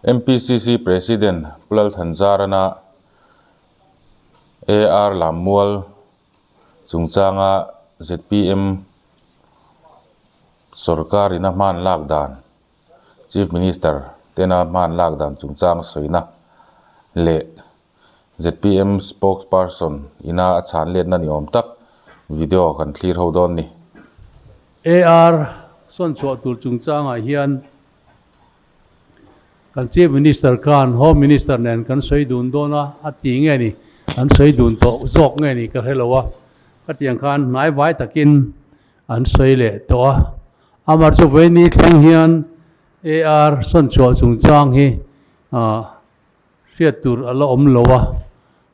MPCC President Pu Lalthanzarana AR Lammual chungchanga zpm sorkar ina hman lak dan Chief Minister tena hman lak dan chungchang sawina leh zpm spokesperson ina a chhan letna ni awm tak video kan thlir ho dawn ni. AR sawn chhuah tur chungchangah hian Kan Chief Minister khan Home Minister nen kan sawi dun dawn a, a ti nge ni, an sawi dun tawh zawk nge ni ka hre lo a, khatiang khan hnaivai takin an sawi leh tawh a. Amah chu vawiini thleng hian AR sawnchhuah chungchang hi hriat tur a la awm lo a,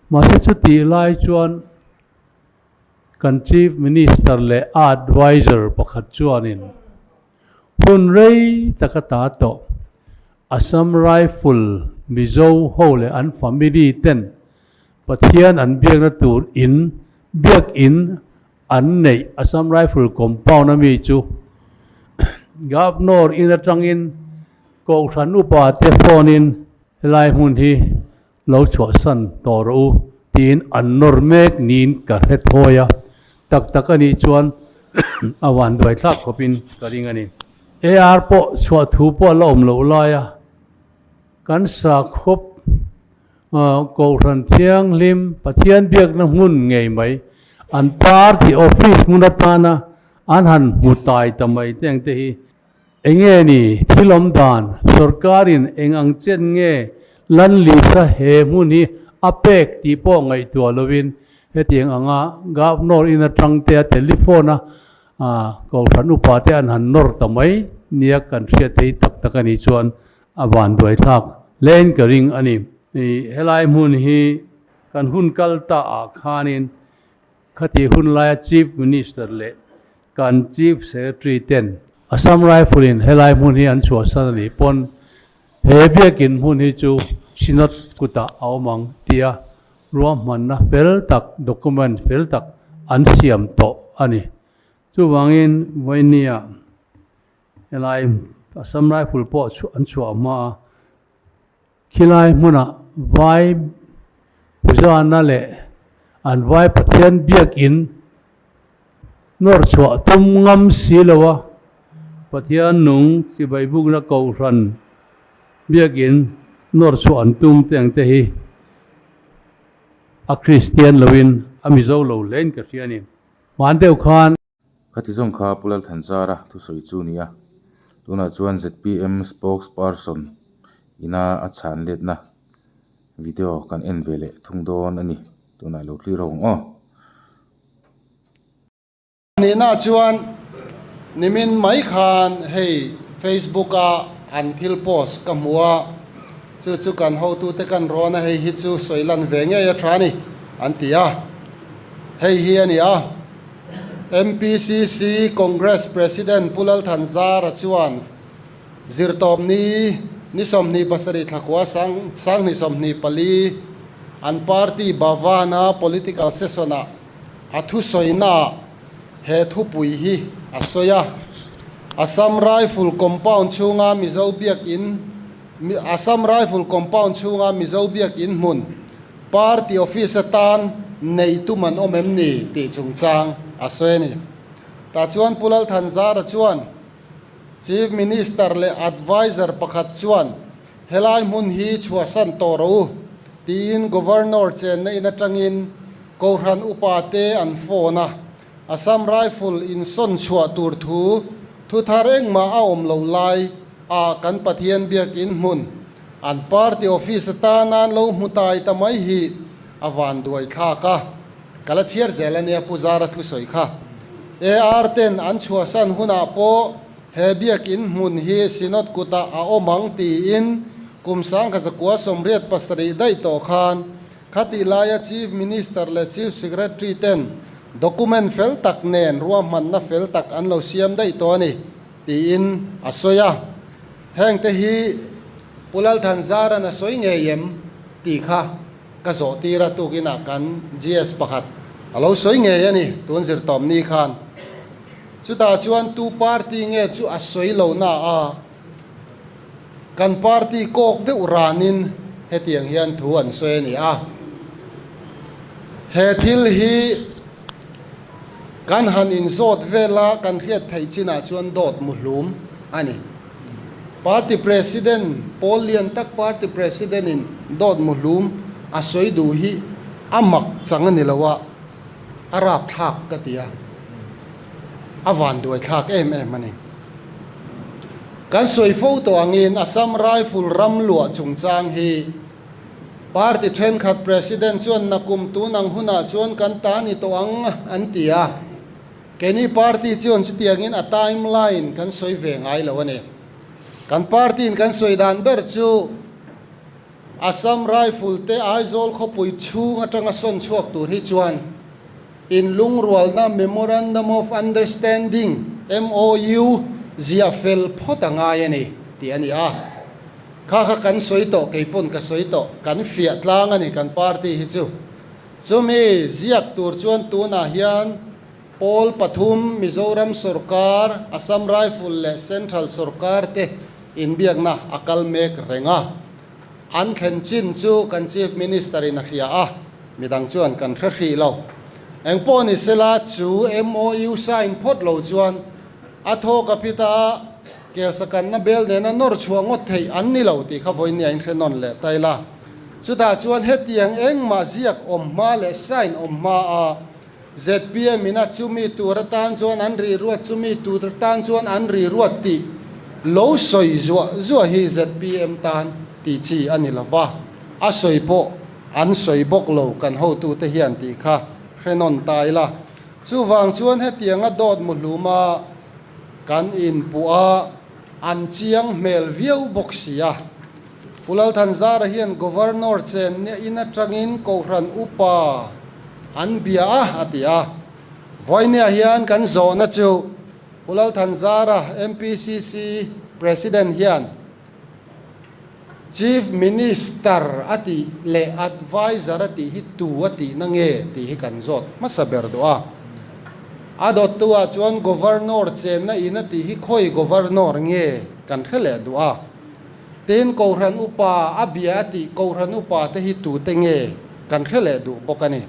mahse chutih lai chuan kan Chief Minister leh a adviser pakhat chuanin, Hun rei tak a ta tawh. Assam Rifle Mizo ho leh an family ten Pathian an biakna tur in biak in an neih Assam Rifle compound a mi chu Governor in atangin Kohhran upa te phone in helai hmun hi lo chhuahsan tawh rawh u tiin an nawr mek niin ka hre thawi a, tak tak a nih chuan a vanduai thlak khawpin ka ring a ni. AR pawh chhuah thu pawh a la awm loh lai a, kan sakhawp Kohhran Thianghlim Pathian biakna hmun ngei mai an party office hmun atana an han hmu tai ta mai te ang te hi Enge ni thil awm dan? Sorkarin eng ang chen nge Lanlisa he hmun hi a pek tih pawh ngaihtuah lovin hetiang anga Governor in atang te a telephone a Kohhran upa te an han nawr ta mai nia kan hriat thei tak tak a nih chuan a vanduai thlak hlein ka ring a ni. Helai hmun hi kan hun kal ta ah khanin Khati hun laia Chief Minister leh kan Chief Secretary ten Assam Rifle in helai hmun hi an chhuahsan a nih pawn he biakin hmun hi chu Synod kutah a awm ang tia ruahmanna fel tak, document fel tak an siam tawh a ni. Chuvangin vawinia helai Assam Rifle pawh an chhuah hma a, Khilai hmunah vai puzana leh an vai Pathian biakin nawr chhuah tum ngam si lo a, Pathian nung chibai bukna kohhran biakin nawr chhuah an tum te ang te hi a Kristian loin a Mizo lo hlein ka hria a ni. Hman deuh khan. Khati zawng kha Pu Lalthanzara thusawi chu a ni a, tunah chuan zpm spokesperson ina a chhan letna video kan en ve leh thung dawn a ni, tunah lo thlir ho ang aw. Nihna chuan nimin mai khan hei Facebook a an thil post ka hmu a, chu chu kan hotute kan rawn a hei hi chu sawi lan ve ngei a tha a ni an ti a, hei hi a ni a. MPCC Congress President Pu Lalthanzara chuan Zirtawpni ni 27 thlakua sang sanghnih 24 an party Bhavan-a political session-ah a thusawinaah he thupui hi a sawi a. Assam Rifle compound chhunga Mizo biakin Assam Rifle compound chhunga Mizo biakin hmun Party office atan nei tum an awm em ni tih chungchang a sawi a ni. Tah chuan Pu Lalthanzara chuan Chief Minister leh Adviser pakhat chuan helai hmun hi chhuahsan tawh rawh u tiin Governor chenna in atangin Kohhran upa te an phone a, Assam Rifle insawn chhuah tur thu thu thar engmah a awm lo lai ah kan Pathian biakin hmun An party office atana an lo hmu tai ta mai hi a van duai thlak a, ka la chhiar zel a nia Pu Zara thusawi kha. AR ten an chhuahsan hunah pawh he biakin hmun hi Synod kutah a awm ang tiin kum 1987 daih tawh khan khatih laia Chief Minister leh Chief Secretary ten document fel tak nen ruahmanna fel tak an lo siam daih tawh a ni tiin a sawi a. Hengte hi Pu Lalthanzaran a sawi ngei em tih kha ka zawh tir a, tukinah kan GS pakhat a lo sawi ngei a ni tun zirtawmni khan. Chutah chuan tu party nge chu a sawi lo na a, Kan party kawk deuh ranin hetiang hian thu an sawi a ni a. He thil hi kan han inzawt vela kan hriat theih chinah chuan dawt muhlum a ni. Party President pawl lian tak party President in dawt muhlum a sawi duh hi a mak chang a ni lo a, a rapthlak ka ti a, a vanduai thlak em em a ni. Kan sawi fo tawh angin Assam Rifle ram luah chungchang hi party thenkhat President chuan nakum tun ang hunah chuan kan ta ni tawh ang an ti a. Keini party chuan chutiangin a timeline kan sawi ve ngai lo a ni. Kan party in kan sawi dan ber chu Assam Rifle te Aizawl khawpui chhung atanga sawn chhuak tur hi chuan In lungrualna Memorandum of Understanding, MOU, ziah fel phawt a ngai a ni, tih a ni a. Kha kha kan sawi tawh, kei pawn ka sawi tawh, kan fiah tlang a ni kan party hi chu. Chumi ziak tur chuan tunah hian pawl pathum Mizoram sawrkar, Assam Rifle leh Central sawrkar te inbiakna a kal mek reng a. An thlen chin chu kan Chief Minister in a hria a, midang chuan kan hre hrih lo. Engpawh ni sela chu MOU sign phawt lo chuan a thaw ka phit a, kelsakanna bel nena nawr chhuah ngawt theih an ni lo tih kha vawiin a inhre nawn leh ta ila. Chutah chuan hetiang engmah ziak awm hma leh sign awm hma a zpm in a chumi tur atan chuan an ri ruat chumi tur atan chuan an ri ruat tih lo sawi zuah zuah hi zpm tan tih chi a ni lo va, a sawi pawh an sawi bawk lo kan hotute hian tih kha hre nawn ta ila. Chuvang chuan hetianga dawt muhluma kan inpuh a, an chiang hmel viau bawk si a. Pu Lalthanzara hian Governor chenna in atangin Kohhran upa an bia a, a ti a. Vawinia hian kan zawhna chu Pu Lalthanzara MPCC President hian Chief Minister a tih leh Adviser a tih hi tu a tihna nge tih hi kan zawt hmasa ber duh a. A dawttu ah chuan Governor chenna in a tih hi khawi Governor nge kan hre leh duh a. Tin, Kohhran upa a bia a tih Kohhran upa te hi tute nge kan hre leh duh bawk a ni.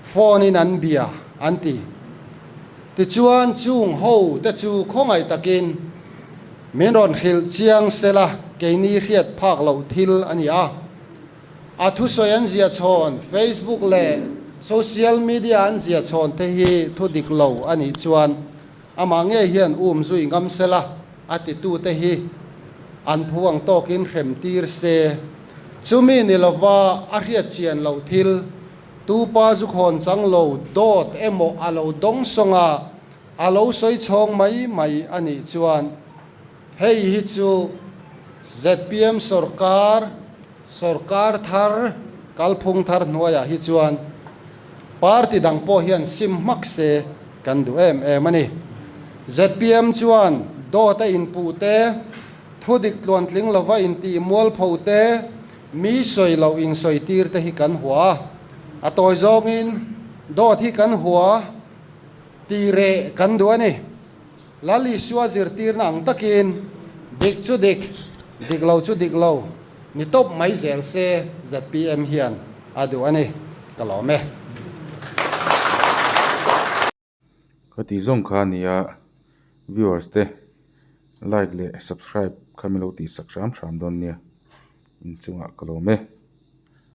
Phone in an bia an ti. Tichuan chung ho te chu khawngaih takin min rawn hrilh chiang sela keini hriat phak loh thil a ni a. A thusawi an ziah chhawn Facebook leh social media an ziah chhawn te hi thu dik lo a nih chuan Amah ngei hian um zui ngam sela a titute hi an phu ang tawkin hrem tir se. Chumi ni lova a hriat chian loh thil, tu pa zu khawn chang lo dawt emaw a lo dawng sawng a, a lo sawi chhawng mai mai a nih chuan hei hi chu zpm sawrkar, Sawrkar thar, kalphung thar hnuaiah hi chuan party dang pawh hian sim hmak se kan duh em em a ni. Zpm chuan dawt a inpuh te, thudik tluantling lova intih mualpho te, mi sawi loh insawi tir te hi kan hua a. A tawi zawngin dawt hi kan hua tih reh kan duh a ni. Lal Isua zirtirna ang takin dik chu dik, dik lo chu dik lo ni tawp mai zel se zpm hian a duh a ni. Ka lawm e. Ka tih zawng kha a nia viewers te like leh subscribe kha min lo tih sak hram hram dawn nia inchungah ka lawm e.